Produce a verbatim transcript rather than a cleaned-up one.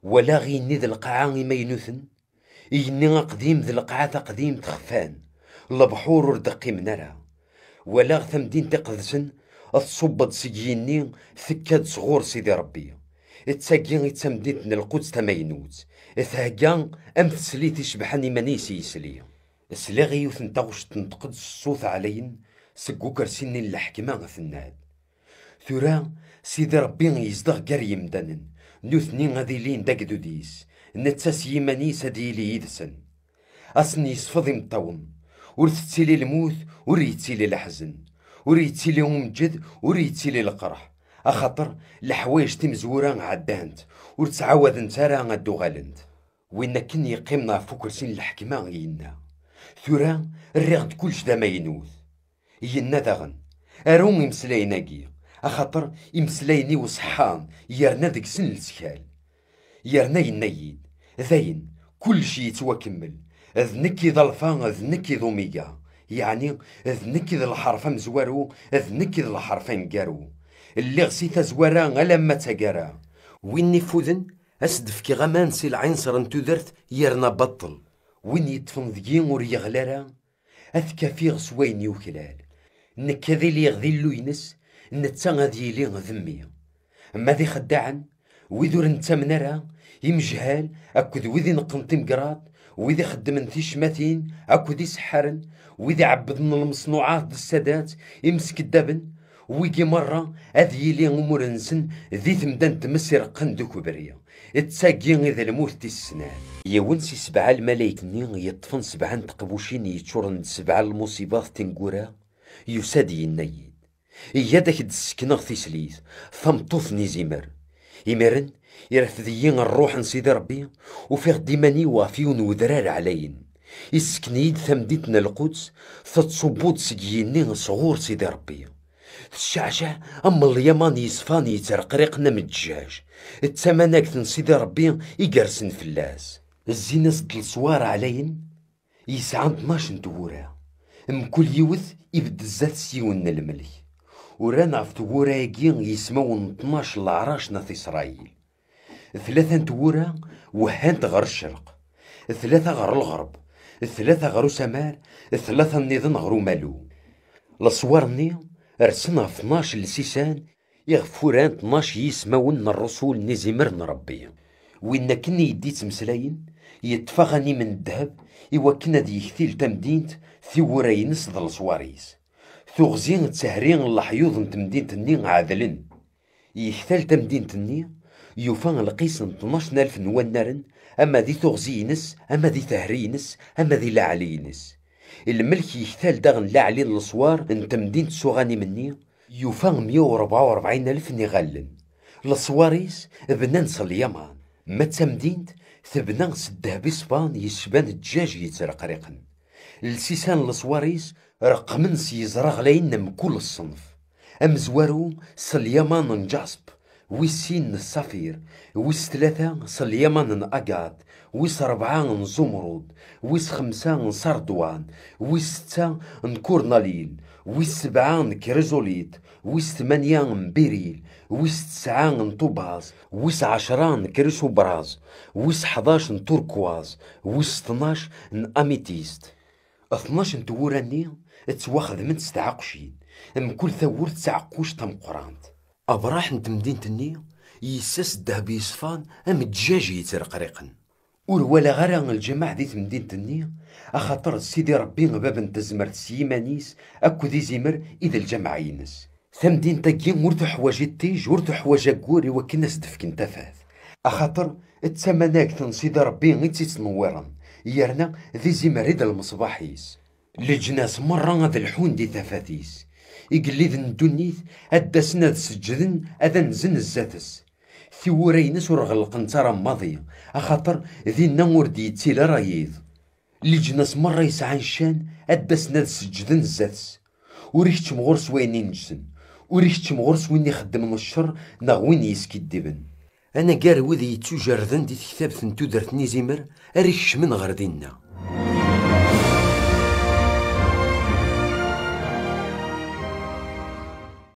Walaɣ igenni d lqaɛa imaynuten, igenni aqdim d lqaɛa taqdimt xfan, lebḥur ur d-qqimen ara. Walaɣ tamdint iqedsen tṣubb-d seg yigenni, tekka-d sɣur Sidi Ṛebbi. D tagi i d tamdint n Lquds tamaynut, thegga am teslit icebḥen iman-is i yesli. Sliɣ i yiwet n taɣect tenṭeq-d s ṣṣut ɛlayen seg ukersi-nni n leḥkma, tenna-d: Tura, Sidi Ṛebbi yezdeɣ gar yemdanen, nutni ad ilin d agdud-is, netta s yiman-is ad yili yid-sen. Ad sen-yesfeḍ imeṭṭawen, ur tettili lmut, ur yettili leḥzen, ur yettili umeǧǧed, ur yettili leqreḥ, axaṭer leḥwayeǧ timezwura ɛeddant, ur ttɛawadent ara ad d-uɣalent. Win akken yeqqimen ɣef ukersi n leḥkma yenna: Tura, rriɣ-d kullec d amaynut. Yenna daɣen: Aru imeslayen-agi, axaṭer imeslayen-iw ṣeḥḥan, yerna deg-sen lettkal. Yerna yenna-yi-d: Dayen, kullec yettwakemmel. D nekk i d Alfa, d nekk i d Omiga. Yeɛni, d nekk i d lḥerf amezwaru, d nekk i d lḥerf aneggaru. Lliɣ si tazwara alamma d taggara. Win ifuden, ad s-d-fkeɣ aman si lɛinṣer n tudert yerna baṭṭel. Win yeṭṭfen deg-i ur yeɣli ara, ad t-kafiɣ s wayen yuklal. Nekk ad iliɣ d Illu-ines, netta ad yili d mmi. Ma d ixeddaɛen, wid ur nettamen ara, imejhal akked wid ineqqen timgerraḍ, wid ixeddmen ticmatin akked iseḥḥaren, wid iɛebbden lmeṣnuɛat d ssadat, imskeddaben, wigi merra ad yili umur-nsen di temda n tmes ireqqen d ukebri. D tagi i d lmut tis snat. Yiwen si sebɛa lmalayek-nni yeṭṭfen sebɛa n teqbucin yeččuren d sebɛa n lmuṣibat tineggura, yusa-d yenna-yi-d: Iyya-d ad k-d-ssekneɣ tislit, tameṭṭut n izimer. Imiren, irfed-iyi ṛṛuḥ n Sidi Ṛebbi, ufiɣ-d iman-iw ɣef yiwen wedrar ɛlayen. Issken-iyi-d tamdint n Lquds, tettṣubbu-d seg yigenni sɣur Sidi Ṛebbi. Tecceɛceɛ am lyaman yeṣfan yettreqriqen am ddjaj. D tamanagt n Sidi Ṛebbi i yersen fell-as. Zzin-as-d leswar ɛlayen, yesɛa tnac n tewwura. Mkul yiwet ibedd zdat-s yiwen n lmelk. Uran ɣef tewwura-agi yismawen n tnac n leɛrac n At Isṛayil. Tlata n tewwura wehhant ɣer ccerq, tlata ɣer lɣerb, tlata ɣer usamar, tlata nniḍen ɣer umalu. Leswar-nni rsen ɣef tnac n lsisan iɣef uran tnac yismawen n ṛṛusul n izimer n Ṛebbi. Win akken i yi-d-ittmeslayen, yeṭṭef aɣanim n ddheb i wakken ad yektil tamdint, tiwwura-ines d leswar-is. Tuɣzi d tehri n leḥyuḍ n temdint-nni ɛedlen. Yektal tamdint-nni, yufa lqis n tnac n alef n wannaren, ama di tuɣzi-ines, ama di tehri-ines, ama di laɛli-ines. Lmelk yektal daɣen laɛli n leswar n temdint s uɣanim-nni, yufa mya u rebɛa u rebɛin alef n iɣallen. Leswar-is bnan s lyaman, ma d tamdint tebna s ddheb iṣfan yecban ddjaj yettreqriqen. Lsisan n leswar-is reqqmen s yeẓra ɣlayen n mkul ṣṣenf. Amezwaru s lyaman n jasp, wis sin n ṣṣafir, wis tlata s lyaman n agad, wis rebɛa n zumrud, wis xemsa n sarduwan, wis setta n kurnalil, wis sebɛa n krizulit, wis tmanya n biril, wis tesɛa n tubaz, wis ɛecra n krisubraz, wis ḥdac n turkuaz, wis tnac n amitist. Tnac n tewwura-nni ttwaxedment s tɛeqqucin, mkul tawwurt d taɛeqquct tameqqrant. Abraḥ n temdint-nni yessas ddheb yeṣfan am ddjaj yettreqriqen. Ur walaɣ ara lǧameɛ di temdint-nni, axaṭer d Sidi Ṛebbi, bab n tezmert s yiman-is akked izimer i d lǧameɛ-ines. Tamdint-agi ur teḥwaǧ iṭij, ur teḥwaǧ aggur i wakken ad s-d-fken tafat. Axaṭer d tamanagt n Sidi Ṛebbi i tt-ittnewwiren, yerna d izimer i d lmeṣbaḥ-is. Leǧnas merra ad lḥun di tafat-is. Igelliden n ddunit ad d-asen ad seǧǧden, ad anzen zdat-s. Tiwwura-ines ur ɣellqent ara maḍi, axaṭer dinna ur d-yettili ara yiḍ. Leǧnas merra yesɛan ccan ad d-asen ad seǧǧden zdat-s. Ur ikeččem ɣur-s wayen ineǧsen, ur ikeččem ɣur-s win ixeddmen ccer neɣ win yeskiddiben. Anagar wid yettujerden di tektabt n tudert n izimer ara ikecmen ɣer dinna.